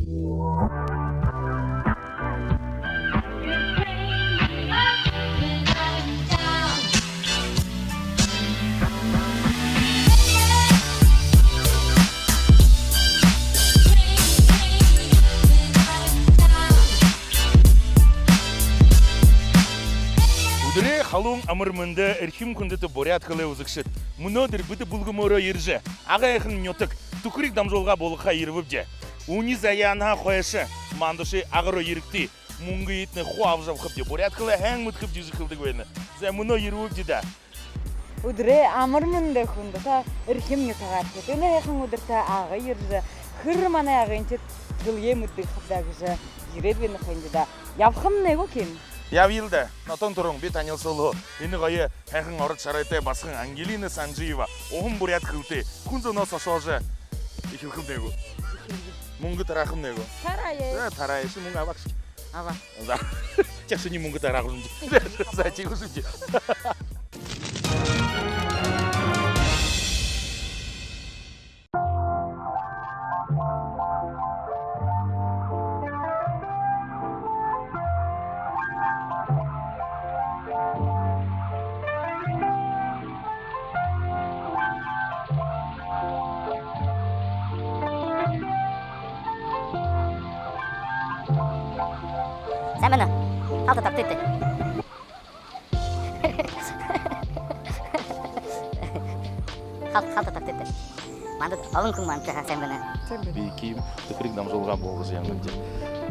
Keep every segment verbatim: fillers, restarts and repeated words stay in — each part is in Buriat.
Үдэрэй халуун амар мэндэ, эрхим хүндэтэ буряад хэлэй үзэгшэд! Мүнөөдэр бидэ бүлгэмөөрөө ерэжэ, Агын һайхан нютаг Түхэриг дамжуулга болгохо ерэбэбди. Үни заяанһаа хойшо мандашье Ага руу ерэгты, мүнгыетнай хуу абажа абахабди, буряад хэлэ һайн мэдэхэбди гэжэ хэлэдэг байна. Зай, мүнөө ерэбэбди даа. Үдэрэй амар мэндэ, хүндэтэ эрхим нютагаархид! Энэ һайхан үдэртэ Ага ерэжэ, хэр манай агынхид хэлэеэ мэдэдэг хаб даа гэжэ ерээд байна ха юм даа. Ябахамнай гү, Ким? Ябаял даа. Нотон түрүүн би танилсуулха. Энэ гоё һайхан ород шарайтай басаган Ангелина Санжиева. Уһан буряад хэлэтэй. Хүн зоноо сошоожо эхилхэмнай гү? Мүнгэ тараахамнай гү? Тараая. Зай, тараая. Ши мүнгэ абагты. Абаа. За. Тиигэжэ ши мүнгэ тарааха юм даа. За, тиигэжэ юм даа. Сайн байна. Халта табтыт. Хал-, халта табтыт. Манда олон хүн манда, ха, сайн байна. Сайн байна. Би Ким, Түхэриг дамжуулга болгожо ябанаб даа.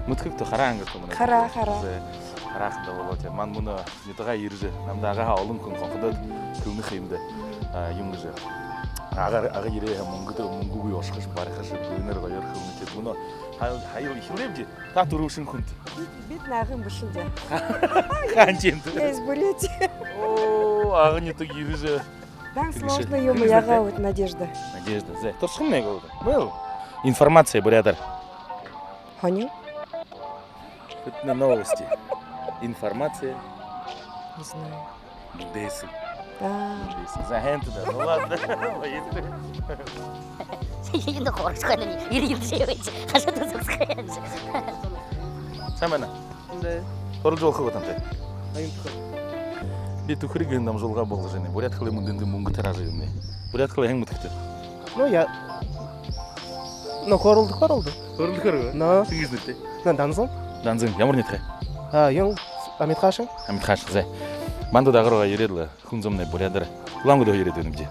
Мэдэхэ гүт, хараа гүт мүнөө? Хараа, хараа. Зай, хараа һаа болоо, тээ. Манда мүнөө нютагаа ерэжэ, намда Агаһаа олон хүн хонходоод хэлэнэ ха юм даа. А, юун гэжэ. Ага, Ага ерээ һаа, мүнгэтэй, мүнгэгүй ошохош, барихаш, бэенэр гоёор хэлэнэ, тээ. Мүнөө һа-, һаял эхилээбди. Та түрүүшын хүнтэ. Бидэ, бидэ Агын бэшэ юм даа. Хаанахи? Я из Бурятии. Оо, Агын нютаг ерэжэ. Да, тиигэжэ сложно юм, хэн гэжэ яагаа даа? Вот Надежда. Надежда, зай. Туршахамнай гү? Бэл. Информация буряадаар. Хонин? Это новости. Информация. Не знаю. Дээсэ. А. Дээсэ. За, һайн даа. Ну ладно. Баяртай. Энэ хоршхоной, ириин шэбэш. Хашаад үзэхэ юм. Сайн байна. Зай. Хөөрэлдэжэ болохо гү тантай? Аюултай. Би Түхэриг гэһэн дамжуулга болгожо ябанаб. Буряад хэлэ мэдэхэдээ мүнгэ тараажа ябанаб. Буряад хэлэ һайн мэдэхэ гүт? Ну, я, ну, хөөрэлдэ, хөөрэлдэ. Хөөрэлдэхөөр гү? Но. Хэн гэжэ нэрэтэйбта? Но, Данзан. Данзан, ямар нютагай? А, юун, Амитхаашан. Амитхаашан, зай. Манда Ага руугаа ерээд лэ, хүн зомнай буряадаар. Улаан-Үдэһөө ерээд байнабди.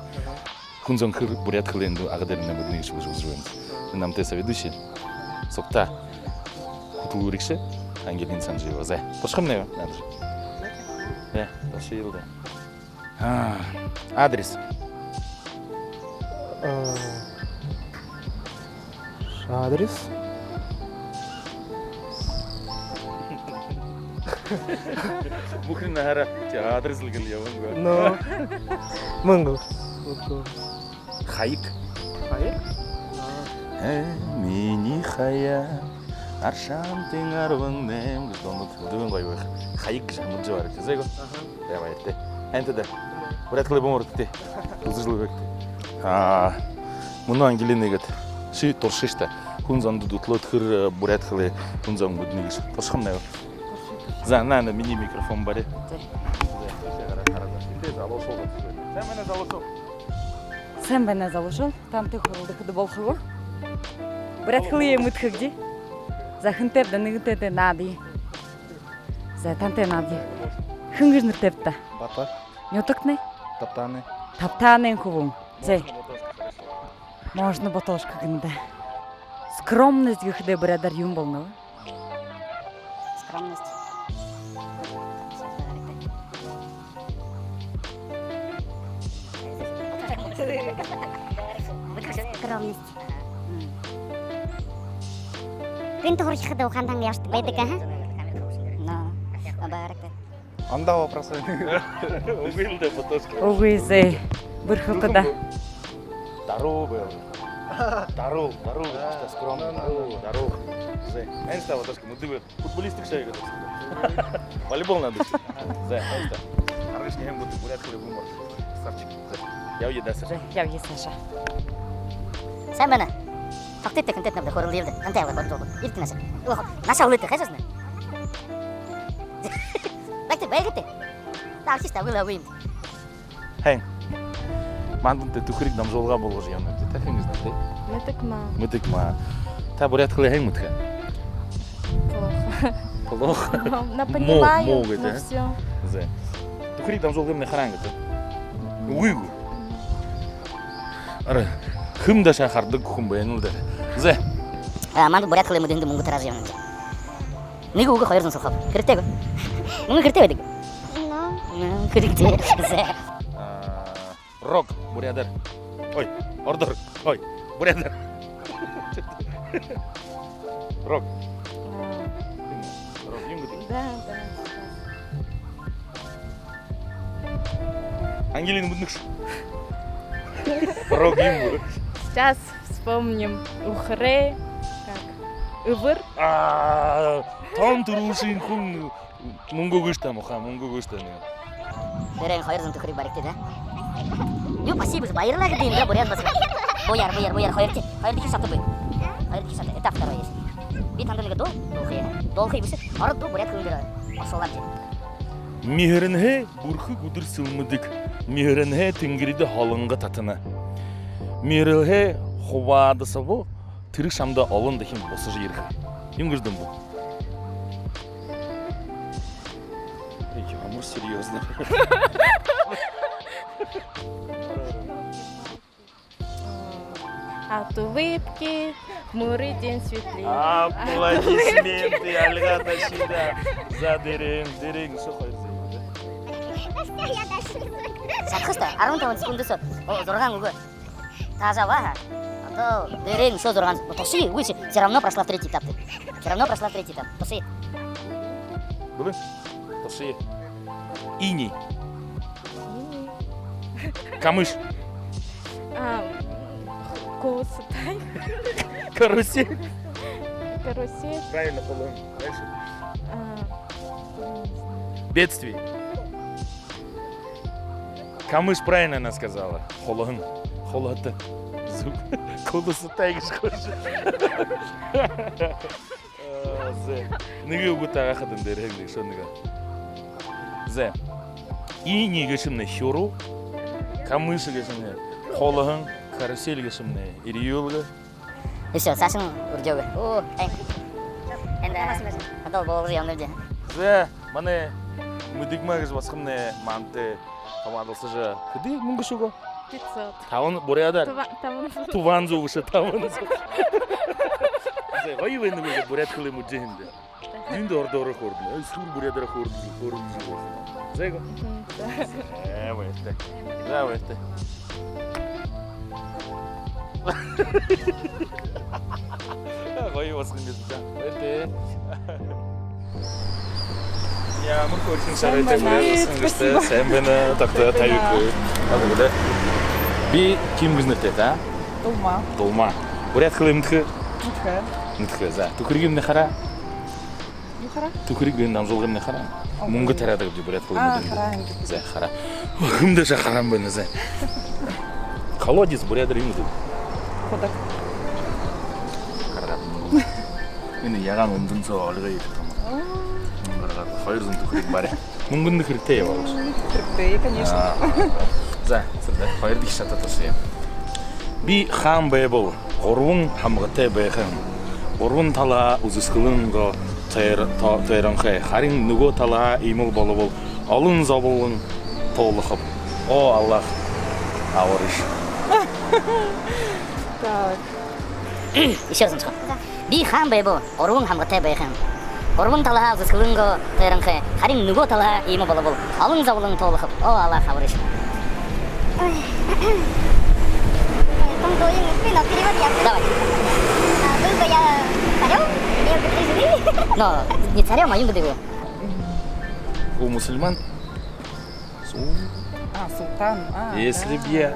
Хүн зон хэр буряад хэлэ эндэ Ага дээрэнь мэдэнэ гэжэ бэшэжэ байна. Намтай соведущая. Сугтаа хүтэлбэрилэгшэ Ангелина Санжиева. Зай, туршахамнай гү? Надо же. Зай, туршаял даа. А, адрес. А, адрес? Бүхы наһаараа ши адрес лэ гээд ябаһан гү? Но. Мүнгэл. Хаяг. Хаяг? А. Э, минии хаяа. Аршаантын арбан найман гэжэ дуунууд. Үдэгэн гоё байха. Хаяг гэжэ хамтажа бараг. Зай гү? Аха. Зай, баяртай. Һайн даа. Буряад хэлэ бү мартагты. Үзэжэл байгты. А, мүнөө Ангелина гээд ши туршыш даа. Хүн зондо дүтэлөөд, хэр, э, буряад хэлэ хүн зон мэдэнэ гэжэ. Туршахамнай гү? За, на, на, минии микрофон бари. Зай. Зай, хараа, хараа. Эндэ залуушуул. Сайн байна, залуушуул. Сайн байна, залуушуул. Тантай хөөрэлдэхэдэ болохо гү? Буряад хэлэ мэдэхэ гүт? За, хэнтэйбта, нэгэнтэйдээ наадая. За, тантай наадая. Хэн гэжэ нэрэтэйбта? Бата. Нютагтнай? Табтаанай. Табтаанайн хүбүүн. Зай. Можно ботошка гэнэ даа. Скромность гэхэдээ буряадаар юун болоно бэ? Скромность. Скромность. Гэнтэ һурахада ухаантан яашье байдаг, аха? Но. Бараг. Ондоо вопрос. Үгы л даа, ботошка. Үгы, зай. Бэрхэ л даа. Даруу байл. Даруу, даруу. Скромно. Даруу, даруу. Зай. Һайн даа, ботошка, мэдээ бэл. Футболист гээшэ гээд. Волейбол наадаш. Зай, һайн даа. Харгыш, нэгэ бү буряад хэлэ бү мартагты. Красавчик. Зай. Ябая даа саашаа. Зай, ябая саашаа. Сайн байна. Тогтыт, тэнтэй, тэнтэй, хөөрэлдэе даа. Тэнтэй, абла, хөөрэлдөө. Эртэ наша. Ох, наша үлэтэ, хайшаа ошоно? Бэгты, бэгты. Дагши, таби лабын. Хэн? Манда энэ «Түхэриг» дамжуулга болгожо ябанабди. Та хэн гэжэ нэрэтэйбта? Мэдэгма. Мэдэгма. Та буряад хэлэ хэн мэдэхэ? Плохо. Плохо. Но, но, муу, понимаю, муу гэдэг, но а? Всё. Зэ. «Түхэриг» дамжуулгымнай хараан гүт? Үгы гү? Арай, хэн даа шаа харадаг хүн байна лэ даа. Зэ. А, манда буряад хэлэ мэдэһэндэ мүнгэ тараажа ябанабди. Нэгэ үгэ хоёр зуун солхооб. Хэрэгтэй гү? Мүнгэ хэрэгтэй байдаг. Но. Мүнгэ хэрэгтэй. Зэ. А, рог буряадаар. Ой, ородоор. Ой, буряадаар. Рог. А. Рог юм гэдэг. Да, да, сейчас. Ангелина, мэдэнэ гүш? Рог юм гү? Сейчас вспомним. Үхэрэй. Как? Үбэр. А, тон түрүүшын хүн мүнгэ үгыш даа, муха, мүнгэ үгыш даа нэгэ. Дээрэнь хоёр зуун түхэриг баригты даа. Юу, спасибо, баярлаа гэдэг юм даа, буряад басаган. Буяар, буяар, буяар, хоёрдохи, хоёрдохи шата бии. Хоёрдохи шата, этап второй есть. Би танда нэгэ дуу дуулхаяа. Дуулхаяа бэшэ, ород дуу буряад хэлэн дээрэ оршуулаад. Миһэрэнһээ бүрхэг үдэр сэлмэдэг, миһэрэнһээ тэнгэридэ һолонго татана. Миһэрэлһээ хубаадаса бо, тэрэ шамда олон дахин бусажа ерэхэ. Юун гэжэ дуун бэ? Ямар серьёзно. От улыбки хмурый день светлее. Аплодисменты, альга ташида. За, дээрэнь, дээрэнь, үшөө хоёр зэ. Шадахаш даа, арбан табан секунда соо. О, зургаан үгэ. Таажа абаа. А то дээрэнь үшөө зургаан. Ну, туши, выше. Всё равно прошла в третий этап ты. Всё равно прошла в третий этап. Туши. Было? Туши. Иней. Камыш. А, колосатай. Карусель. Карусель. Правильно, полон. Дальше. А, не знаю. Бедствие. Камыш, правильно она сказала. Холоһон. Холоһото. Звук. Колосатай гэжэ хөөрэжэ. Э, зэ. Нэгэ үгэ таагаа хадань дээрэ һэн гээ, үшөө нэгэ. Зэ. Иней гээшэмнай хюруу. Камыш гээшэмнай холоһон. Карусель гээшэмнай эрьюулгэ. Ещё, саашань үрдёогөө. Оо, эй. Эндэ. Хадаа болгожо ябанабди. Зэ, манай Мэдэгма гэжэ басаганмнай манда хабаадалсажа хэды мүнгэ шүүгээ? Пятьсот. Табан буряадаар. Тува-, табан. Табан зуу бэшэ, табан зуу. Зэ, гоё байна гү буряад хэлэ мэдэжэ һэндэ? Юундэ ородоор хөөрэлдэнэ? Эй, суур буряадаар хөөрэлдэнэ, хөөрэлдэнэ. Зэ гү? Мгм, да. Зэ, баяртай. Зэ, баяртай. Гоё басаган гээшэ даа. Баяртай. Ямар хөөрхэн шарайтай буряад басаган гээшэбта. Сайн байна. Сайн байна. Тогтоо, табиха. Сайн байна. Ага, да. Би Ким гэжэ нэрэтэйб даа. Дулма. Дулма. Буряад хэлэ мэдэхэ? Мэдэхэ. Мэдэхэ. За, «Түхэригымнай» хараа. Юу хараа? «Түхэриг» гэһэн дамжуулгымнай хараа. Мүнгэ таряадаг бди буряад хэлэ мэдэһэндэ. Хараа. За, хараа. Хэн даа шаа хараан байна, зэ. Колодец буряадаар юун гэдэг? Худаг. Хараа. Энэ ягаан үндэн соо альга ерээ. Хоёр зуун түхэриг бари. Мүнгэн хэрэгтэй юм. Хэрэгтэй, конечно. А, за, сэрдэ. Хоёрдохи шата ташая. Би хаан байбал, гурбан һамгатай байхам. Гурбан талаһаа үзэсхэлэн гү тойр-, то-, тойронхой. Харин нүгөө талаһаа иимэл болобол, олон зоболон туулахаб. О, Аллах, абарыш. Так. Ещё раз уншахам. Би хаан байбал, гурбан һамгатай байхам. Гурбан талаһаа үзэсхэлэн гү тойронхой. Харин нүгөө талаһаа иимэ болобол, олон зоболон туулахаб. О, Аллах, абарыш. Ой. Там двоим, ну, перевод я. Давай. А, был бы я царём, не было бы жены. Но не царём, а юун гэдэг. У мусульман Сул-, а, султан. А, если б я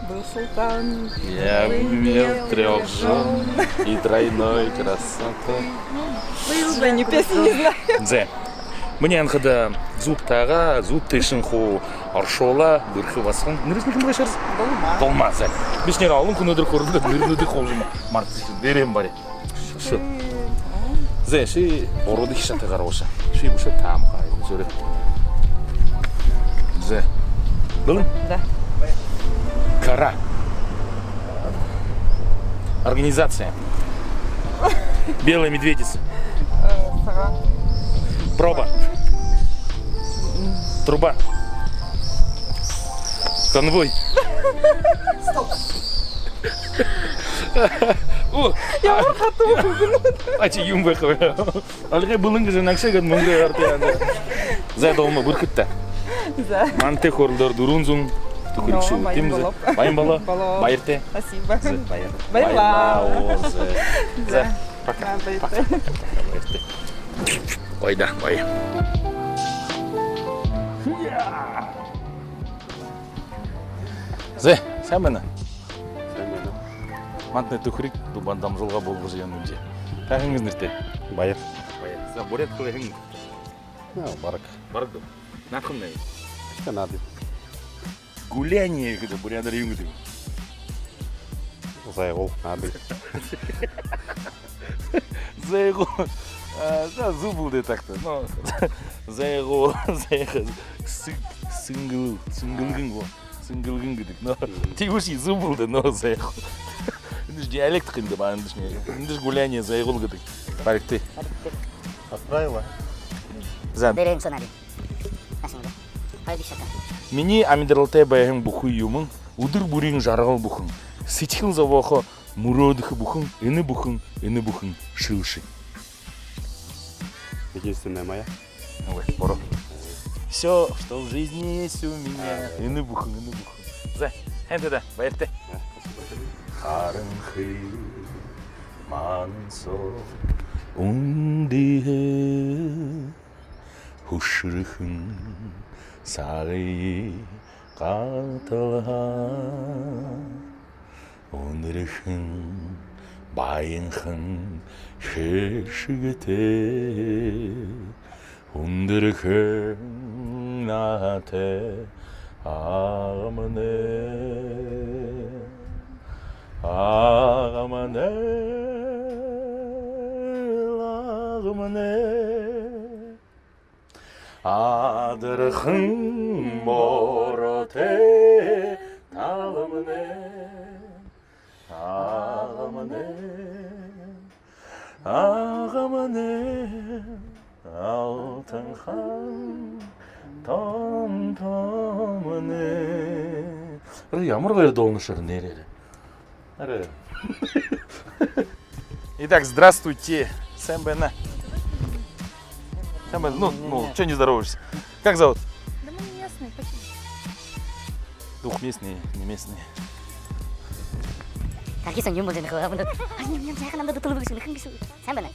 был султан, я бы имел трёх жён и тройной красоты. Был бы, не песню не знаю. Зэ. Минии анхада зүүдтэ таагаа, зүүдтэ тээшэнь хуу оршуулаа, бэрхэ басаган. Нэрэшни хэн байгааш? Дулма. Дулма, зэ. Би шэнээр олон хүнүүдээр хөөрэлдөөд, нэрэнүүдые хуу мартажа, дээрэнь бари. Ши. Зэ, ши гурбадахи шатые гаргыш. Ши бэшэ, таамаха. Зүрэ. Зэ. Бэлэн? Да. Кара. Организация. Белая медведица. Э, сагаан. Проба. Труба. Конвой. Стоп. О, ямар хатуу хүн. А чи юм бэ хөө? Альгай бэлэн гэжэ нагшаа гээд мүнгэ орто яанда. Зэ, Дулма, бэрхэт даа. Зэ. Мантай хөөрэлдөөр дүрбэн зуун түхэриг шүүгээбди. Ноо, баян болоо. Баян болоо. Баяртай. Спасибо. Зэ, баяр. Баярлаа. Баярлаа, о, зэ. Зэ. Зэ. Пока. А, баяртай. Пока. Баяртай. Ой, да, бай. Зэ, сайн байна. Сайн байна. Мантнай түхэриг дубан дамжуулга болгожо ябанабди. Та хэн гэжэ нэрэтэй? Баяр. Баяр. Зэ, буряад хэлэ хэн? А, бараг. Бараг даа. Наадахамнай. Хэшье наадая. Гуляние гэдэг буряадаар юун гэдэг? Зайгуул, наадая. Зайгуул. А, да, зүб лэ даа так-то. Но, зайгуул, зайгуул. Сэг-, сэнгэлэл, сэнгэлгэн гү? Сэнгэлгэн гэдэг. Но, тиибэшье зүб лэ даа, но зайгуул. Эндэ диалект юм даа, баһандашни. Эндэ гуляние, зайгуул гэдэг. Баригты. Отправила. Зэ. Дээрэнь шанали. Минии амидаралтай байһан бүхы юумэн, үдэр бүриин жаргал бүхэн, сэдьхэл зобоохо, мүрөөдэхэ бүхэн, энэ бүхэн, энэ бүхэн шэлши. Единственная моя. Ой, буруу. Всё, что в жизни есть у меня. А, да. Энэ бүхэн, энэ бүхэн. Зэ, һайн даа, баяртай. А, спасибо. Харанхы манса үндыһэ. Хүшэрхэн сагые гаталһаа, үнэрхэн баянхан хэшэгтэй, үндэрхэн наһатай агамнай, агамнай, агамнай. Адархан морёотой таламнай, агамнай, агамнай, алтанхан тоонтомнай. Ямар гоё дуулнаш, нээрээ. Аре. Итак, здравствуйте. Сайн байна. Сайн байна. Ну, ну, чё не здороваешься? Как зовут? Да мы не местные, почему? Двухместные, не местные. Какие сон юм бол жэнэ хөө. Ай, не, не, не, нам дадут улыбку, нахын бису. Сайн байна.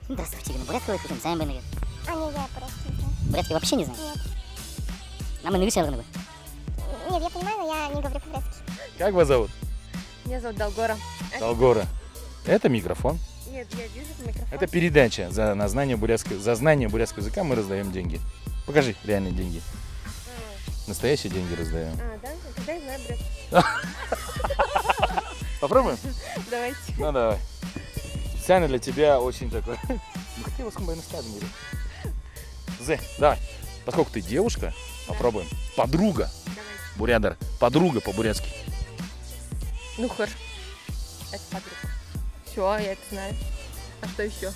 Здравствуйте, гэнэ. Буряад хэлэ хэлэхэ юм, сайн байна гэнэ. А, не, я бурятский не знаю. Бурятский вообще не знаешь? Нет. Намайе нэгэ шалгана гү? Нет, я понимаю, но я не говорю по-бурятски. Как вас зовут? Меня зовут Долгора. Долгора. Это микрофон. Нет, я вижу микрофон. Это передача за, на знание бурятского, за знание бурятского языка мы раздаём деньги. Покажи реальные деньги. А. Настоящие деньги раздаём. А, да? Тогда я знаю бурятский. Попробуем? Давайте. Ну, давай. Специально для тебя очень такой. Ну, хотя бы сколько бы я наставил. Зэ, давай. Поскольку ты девушка, да, попробуем. Подруга. Давай. Буряадаар. Подруга по-бурятски. Нүхэр. Это подруга. Всё, я это знаю. А что ещё?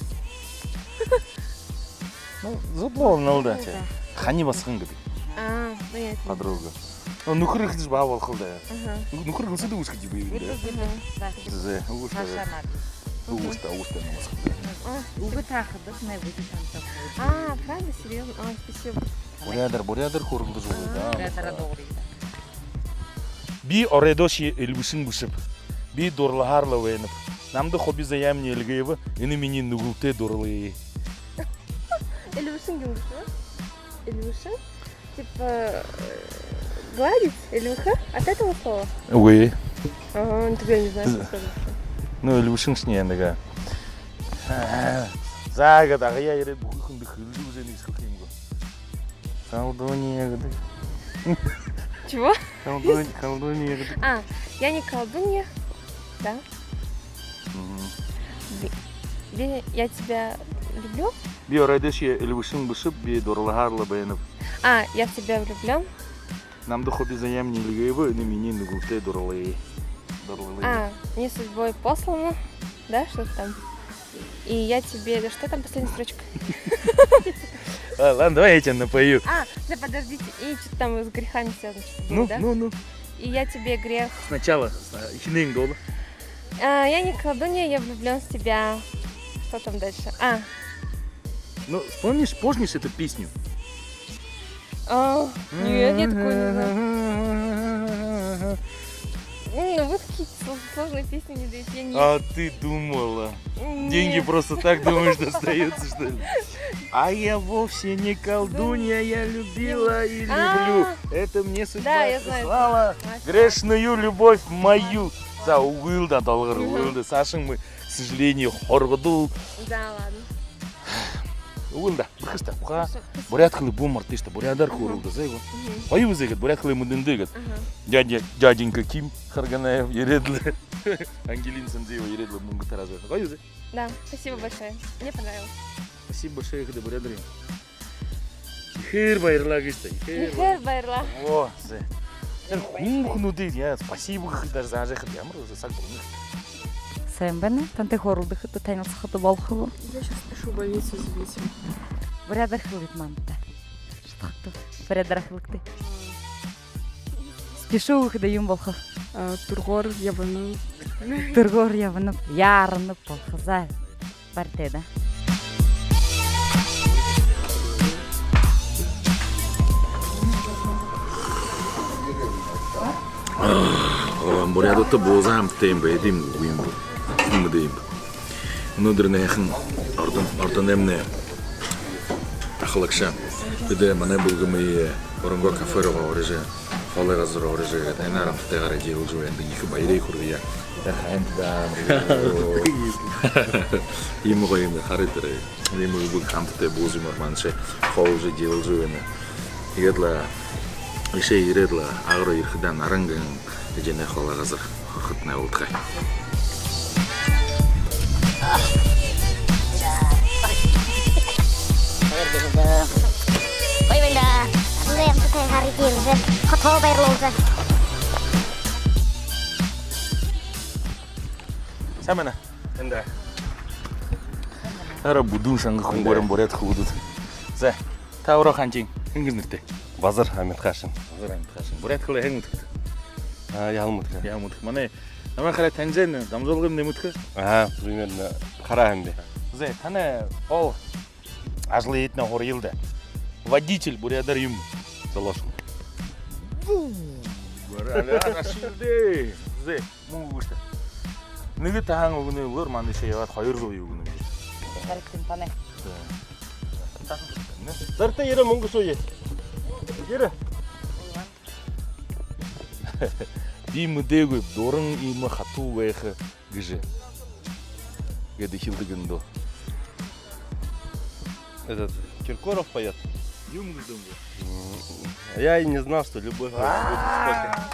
Ну, зудлоо, ну да. Ну да. Хани басаган гэдэг. А, ну я это не знаю. Подруга. Ну, нүхэр гэхэдэшье баһа болохол даа. Ага. Нү-, нүхэр хэлсэдэ үгы гэжэ бии юм даа. Үгы, үгы. Зэ, үгы. Саша, Марк. Үгы, үгы, үгы. А, үгы таахадаш, нэ, үгы таахадаш. А, правда, серьёзно? А, спасибо. Буряадаар, буряадаар хөөрэлдэжэ үгы, да. Буряадаар дуугарыт. Би оройдоошье эльбэшэн бэшэб. Би дурлаһаар лэ байнаб. Намда хуби заяамни эльгээбэ, энэ минии нүгэлтэй дурлые. Эльбэшэн юм бэшэ гү? Эльбэшэн? Типа, э, гладить? Эльбэхэ? От этого слова? Үгы. Ага, ну тогда я не знаю, что это. Ну, эльбэшэн шни нэгэ. За, гээд, агаяа ерээд, бүхы хүндэ хэлэжэ үзэнэ гэжэ хэлэхэ юм. Колдунья гэдэг. Чего? Колдунь-, колдунья гэдэг. А, я не колдунья, да? Мгм. Би-, би-, я тебя люблю. Би оройдоо ши эльбэшэн бэшэб, би дурлаһаар лэ байнаб. А, я в тебя влюблён. Намда хуби заяам нилгээбэ, энэ минии нүгэлтэй дурлалаа. Дурлалаа. А, мне судьбой послано, да, что-то там. И я тебе, да что там последняя строчка? А, ладно, давай я тебя напою. А, да подождите, и что-то там с грехами связано что-то было, да? Ну, ну, ну. И я тебе грех. Сначала, а, эхинһээнь дуула. А, я не колдунья, я влюблён в тебя. Что там дальше? А. Ну, вспомнишь, помнишь эту песню? А, нет, я такую не знаю. М, ну, вы какие-то сл-, сложные песни мне даёте, я не... А ты думала? Нет. Деньги просто так, думаешь, достаются, что ли? А я вовсе не колдунья, я любила и люблю. А. Это мне судьба прислала. Да, я знаю. Грешную любовь мою. За, үгыл даа, долгор, мгм, үгыл даа. Саашань мы, к сожалению, хоргодуул. Да ладно. Үгыл даа, бэрхэш даа, уха. Хорошо, спасибо. Буряад хэлэ бү мартыш даа, буряадаар хөөрэлдэ, зэ гү? Мгм. Гоё бэзэ гээд, буряад хэлэ мэдэндэ гээд. Ага. Дядя, дяденька Ким Харганаев ерээд лэ. Ангелина Санзиева ерээд лэ, мүнгэ тараажа. Гоё бэзэ. Да, спасибо большое. Мне понравилось. Спасибо большое гэхэдэ буряадаар юун? Ехээр баярлаа гэжэ даа. Ехээр баярлаа. Ехээр баярлаа. О, зэ. Тэрэ хүн бүхэнүүдые яа, спасибо гэхэ, даже заажа ехэ ямар саг болоно. Сайн байна. Тантай хөөрэлдэхэдэ, танилсахада болохо гү? Я сейчас спешу больницу звонить. Буряадаар хэлэгты манда. Шатахта. Буряадаар хэлэгты. Спешу гэхэдэ юун болохо? А, түргөөр ябанаб. Түргөөр ябанаб, яаранаб болохо. За, баяртай даа. Оо, буряадуудта бууза хамта юм бэ, эдим үгы юм бэ. Юм бэ, эдим. Мүнөөдэр нэхэн ордон, ордоноймнай ахалагша бидэ манай бүлгэмые Оронгой кафе руу орижо, хоолой газар руу орижо, гээд, һайнаар амтатайгаар эдилжэ байна. Ехэ баяр хүргэе. Ехэ һайн даа. Иимэ гоё юм, харыт даа. Иимэ бүлгэм амтатай бууза юумээр маанадые хоолложо, эдилжэ байна. Тиигээд лэ ишээ ерээд лэ, ага руу ерэхэдээ, Наран гэһэн эжынэй хоолой газар орохотнай болтогой. Гоё байна даа. Амтатайгаар эдилжэ, хотоо баярлуулжа. Сайн байна. Эндэ. Арай бүдүүн шанга хүн, буряад, буряад хүбүүд. За, та өөрөө хаанахи? Хэн гэжэ нэрэтэйбта? Базар Амитхашин. Базар Амитхашин. Буряад хэлэ хэн мэдэхэбта? А, яһала мэдэхэ. Яһала мэдэхэ. Манай, намайе хараад, танижа байна, дамжуулгыемнай мэдэхэ. Ага, примерно хараа һэм би. За, танай гол ажал эдэнэй хурьялда. Водитель буряадаар юум? Золошко. Бу! Буряадаар ашыгты. За. Мүнгэ үгы шта. Нэгэ таһан үгэнэйгөөр маанадые ябаад, хоёр зууе үгэнэб. Харагты танай. Зарта ерэ, мүнгэ шүүе. Ерэ. Би мэдээгүй, дуран иимэ хатуу байха гэжэ. Гээд эхилдэг энэ дуу. Этот, Киркоров поёт. Юун гэдэг юм бэ? М, я и не знал, что любовь будет столько.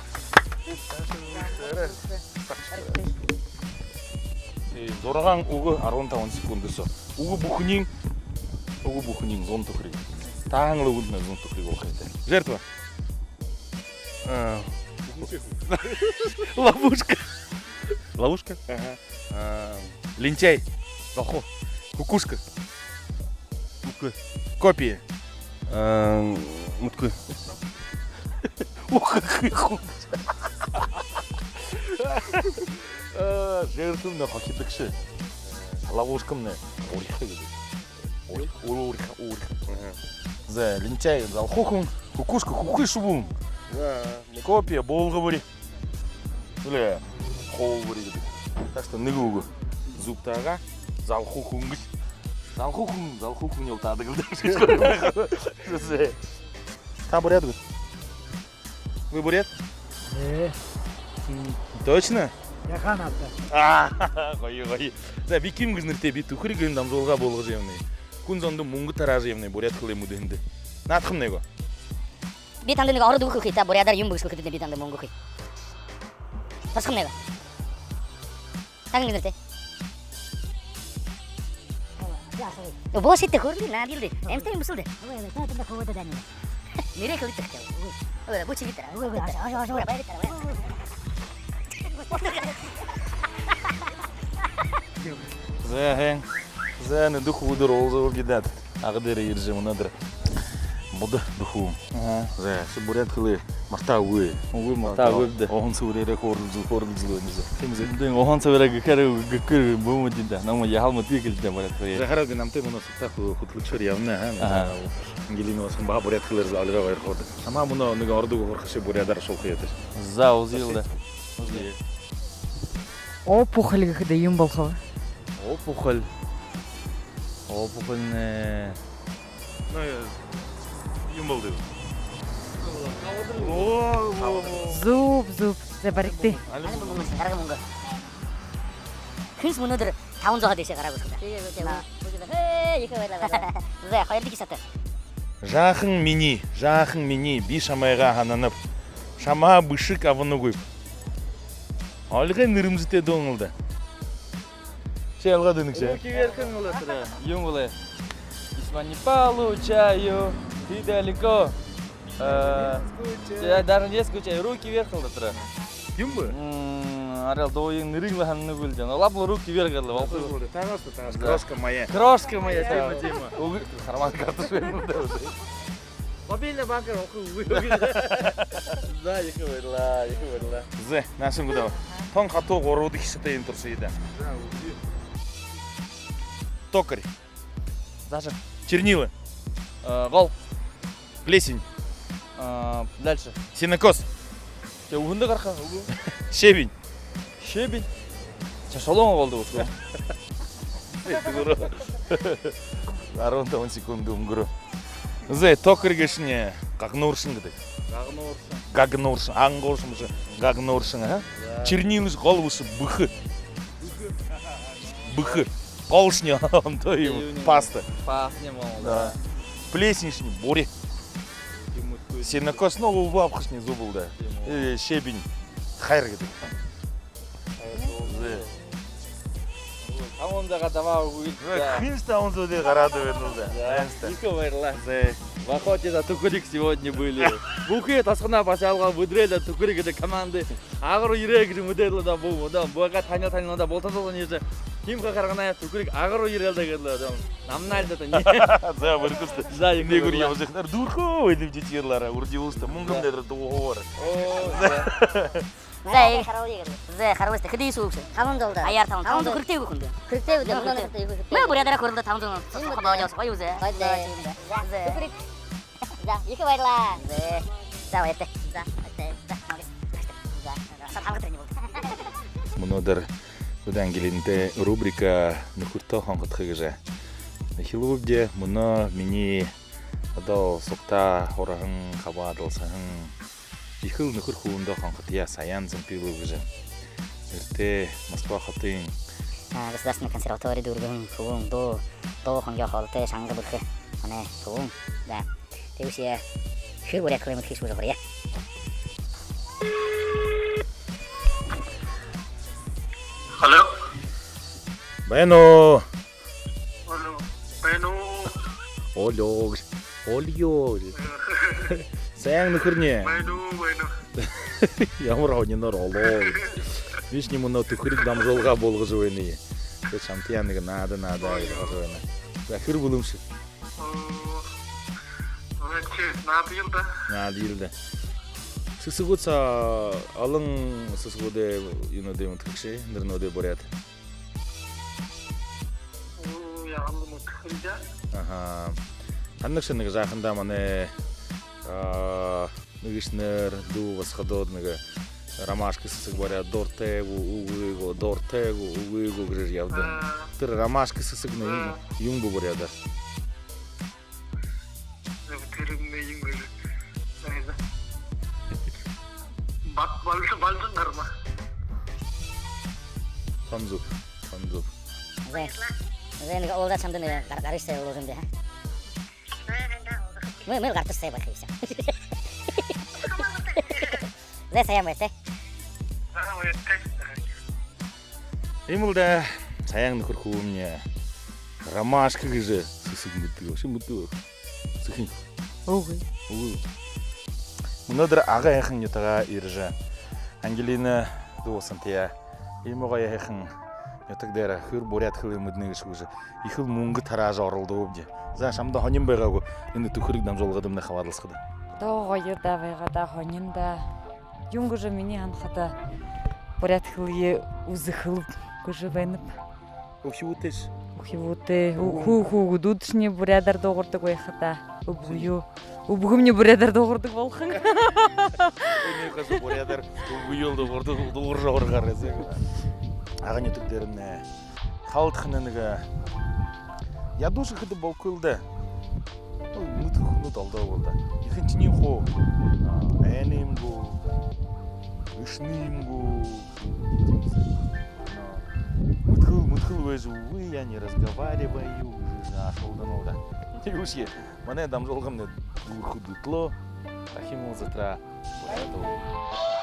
Э, зургаан үгэ, арбан табан секунд соо. Үгэ бүхэниинь, үгэ бүхэниинь зуун түхэриг. Таһан лэ үгэндэнь зуун түхэриг болохо ёһотой. Жертва. А. Ловушка. Ловушка? Ага. А, лентяй. Залхуу. Кукушка. Үгы. Копия. А, үгы. Ух, ух, ух. А, жертвамнай хохидогшо. Ловушкамнай уриха гэдэг. Уриха, уриха, уриха. Ага. За, лентяй, залхуу хүн, кукушка, хүхы шубуун. За. Копия, буулга бүри. Үлэ, хоол бүри гэдэг. Так что нэгэ үгэ зүб таагаа, залхуу хүн гээшэ. Залхуу хүн, залхуу хүн ёл таадаг лэ даа. За. Та буряад гүт? Вы бурят? Э. М, точно? Яаха наадаа. А, гоё, гоё. За, би Ким гэжэ нэрэтэйб, би «Түхэриг» гэһэн дамжуулга буулгажа ябанаб. Хүн зондо мүнгэ тараажа ябанаб буряад хэлэ мэдэһэндэ. Наадахамнай гү? Би танда нэгэ ород үгэ хэлэхэб, та буряадаар юун бэ гэжэ хэлэхэдэнь, би танда мүнгэ үгэхэб. Тосхоно нэгэ. Та хэн гэжэ нэрэтэйбта? Үбөөшэдтэ хөөрэлдэе, наадая лэ даа. Эмтэй юм бэшэл даа. Үгы, үгы, та тэндэ хөөрэдэ даа. Нэрээ хэлэгты даа. Үгы. Үгы, бү шэгты даа. Үгы, үгы, ошоо, ошоо, ошоо. Баяртай, баяртай. За, хэн. За, энэ Дүхүүб дээрэ уулзабди даа. Ага дээрэ ерэжэ, мүнөөдэр Буда Дүхүүб. Аха. За, ши буряад хэлэ мартаагүй. Үгы, мартаагүйб даа. Уһан сэбэрээрээ хөөрэлдэжэл, хөөрэлдэжэл байна. Тиимэ. Тиимэ. Уһан сэбэрээр гэхээр, гэхээр бү мэдэе даа. Намайе яһала мэдэе гэлдэ буряад хэлэ. За, хараад, намтай мүнөө сугтаа хү-, хүтэлэгшээр ябана, аа. Аха. Ангелина басаган баһа буряад хэлээр заа, Ольга хоёр хойто. Шамһаа мүнөө нэгэ ород үгэ һурахаш, буряадаар оршуулха ёһотой. За, үзэел даа. Үзэе. Опухоль гэхэдэ юун болохоб? Опухоль. Опухоль нэ. Ну, э, юун болодог. Оо, оо, оо. Зүб, зүб. За, баригты. Али мүнгэ, гарга мүнгэ. Хэншье мүнөөдэр табан зууһаа дээшээ гараагүй һэн даа. Тиигээ, тиигээ. На. Ээ, ехэ баярлаа, баярлаа. За, хоёрдохи хишээтэй. Жаахан минии, жаахан минии, би шамайгаа һананаб. Шамһаа бэшэг абанагүйб. Ольгын нэрэмжэтэ дуун лэ даа. Ши ялгаа дэнэгшэ. Руки вверх юм лэ тэрэ. Юун лэ. Письма не получаю, ты далеко. Э, я даже не скучаю, руки вверх лэ даа тэрэ. Юун бэ? М, арай л дууень нэрыень лэ һананагүйл даа. Ну, лаб лэ руки вверх гэлэ болохо. Тагаас, тагаас. Да. Крошка моя. Крошка моя, тиимэ, тиимэ. Үгы, карман карташ байна даа. Мобильный банкээр олохо үгы. За, ехэ баярлаа, ехэ баярлаа. Зэ, наашань гү даа. Тон хатуу гурбадахи хишээтэй, энэ туршая даа. За, үгы. Токарь. Зажим. Чернила. Э, гол. Плесень. А, дальше. Сенокос. Тэ, үгэндэ гараха, үгы. Щебень. Щебень. Тэ, шулуун болодог үгы. Арбан табан секунда үнгэрөө. Зэ, токарь гээшэнь гагнууршан гэдэг. Гагнууршан. Гагнууршан. Ангууршан бэшэ. Гагнууршан, а? За. Чернила гэжэ гол бэшэ, бэхэ. Бэхэ. Голшни онтоо юм. Юун юм? Паста. Паста юм болоо. Да. Плесеньшни бури. Сенокос, ну, үбһэ абахашни зүб лэ даа. Тиимэ. Э, щебень. Хайр гэдэг. Хайр. Зэ. Табан зуугаа дабаа үгы. Зэ, да. Хэншье табан зуу дээрэ гараад байна лэ даа. Да. Ехэ баярлаа. Зэ. В охоте за Түхэриг сегодня были. Бүхы тосхоной басаалга бүдэрэй даа, Түхэриг гэдэг команда. Ага руу ерээ гэжэ мэдээлэл даа, бү, даа, бү ага танил, танил даа, бултадал нэжэ. Тиимэ ха харгана, Түхэриг ага руу ерэл даа гэлээ даа. Намнайл даа тани. За, бэрхэшэт. За, ехэ нэгэ үри баярлаа. Ябажа һэнээр дүүрхөө, эдим жижирлаараа, үрдиулста, мүнгэмнай дууһаар. Оо, за. За, за, харуулъя гэлээ. За, харуулъя. Хэды суугша? Табан зуу даа. Аяар табан зуу. Табан зуу хэрэгтэй гү хүндэ? Хэрэгтэй гү даа, мүнөө хэрэгтэй. Хэрэгтэй. Мэ, буряадаараа хөөрэлдөө, табан зуу. Тиимэ. Гоё юузэ. Гоё даа. За, тиимэ даа. За. За. Түхэриг. За, ехэ баярлаа. Зэ. За, баяртай. За, баяртай. За, молодец. За. Саад хамга тэрэнь болоо. Мүнөөдэр бидэ Ангелинатай рубрика «Нүхэртөө хонходохо» гэжэ эхилбэбди. Мүнөө минии одоо сугтаа һураһан, хабаадалсаһан ехэл нүхэр хүбүүндээ хонходохоёо, Саян Зампилов гэжэ нэрэтэй, Москва хотын, а, государственный консерватория дүүргэһэн хүбүүн, дуу, дуу хонгёо хоолойтой, шанга бэрхэ манай хүбүүн. Да. Тиигэбэшье хэр буряад хэлэ мэдэхэ гээшэб гэжэ һурая. Алло. Байна уу? Алло. Байна уу? Олёо. Олёо. Сайн, нүхэрни. Байна уу, байна уу? Ямар һониноор олоо. Бишни мүнөө Түхэриг дамжуулга болгожо байнаб. Тиигээд шамтаяа нэгэ наада, наада гэжэ һанажа байнаб. За, хэр бэлэн ши? Оо, значит, наадаял даа. Наадаял даа. Сэсэгүүд соо, олон сэсэгүүдэй юунүүдые мэдэхэ гүш, нэрэнүүдые буряад? Оо, яагаад мэдэхэл даа. Аха. Танагша нэгэ жаахандаа манай, а, нэгэшэнэр, дүү басагад нэгэ «Ромашка» сэсэг буряад дуртай гү, үгы гү, дуртай гү, үгы гү гэжэ ябадаг. А. Тэрэ «Ромашка» сэсэгынь юун, а, юун бэ буряадаар? Тэрэмнай юун гэжэ. Айда. Ба-, балжан, балжан гарма. Тон зүб, тон зүб. Зэ. Зэ, нэгэ уулзаад шамда нэгэ гар-, гарыш сай уулзамди, ха? Мэ-, мэл гарташ сай байха юм. Зэ, Саян, баяртай. Зэ, баяртай. Иимэл даа, Саян нүхэр хүбүүмни Ромашка гэжэ сэсэг мэдэдэг. Ши мэдэдэг гү? Сэхынь. Үгы. Үгы. Мүнөөдэр Ага һайхан нютагаа ерэжэ, Ангелина дууһан тээ. Иимэ гоё һайхан нютаг дээрэ хэр буряад хэлэ мэдэнэ гээшэб гэжэ ехэл мүнгэ тараажа оролдообди. За, шамда һонин байгаа гү энэ «Түхэриг» дамжуулгадамнай хабаадалсахада? Даа, гоё даа, байгаа даа, һонин даа. Юун гэжэ, минии һанахада, буряад хэлые үзэхэл гэжэ байнаб. Үхибүүтэйш. Үхибүүтэй. Ү-, хүү-, хүүгэдүүдшни буряадаар дуугардаг байха даа. Үбгөө. Үбгэмни буряадаар дуугардаг болохонь. Энээн хажуу буряадаар үбгөө дуугардаг, дуугаржа һургаарай, зэ. Ага нютаг дээрэмнай халдахань нэгэ ядуу шэхэдэ болохол даа. Ой, мэдэхэ хүнүүд олдоо бол даа. Ехэнхинь хуу, а, айна юм гү, эшэнэ юм гү, мэдэхэл, мэдэхэл байжа, «Увы, я не разговариваю», гэжэ ашуулдана л даа. Тиигэбэшье манай дамжуулгамнай дүүрэхэ дүтэлөө. Дахин уулзатараа. Баяртай.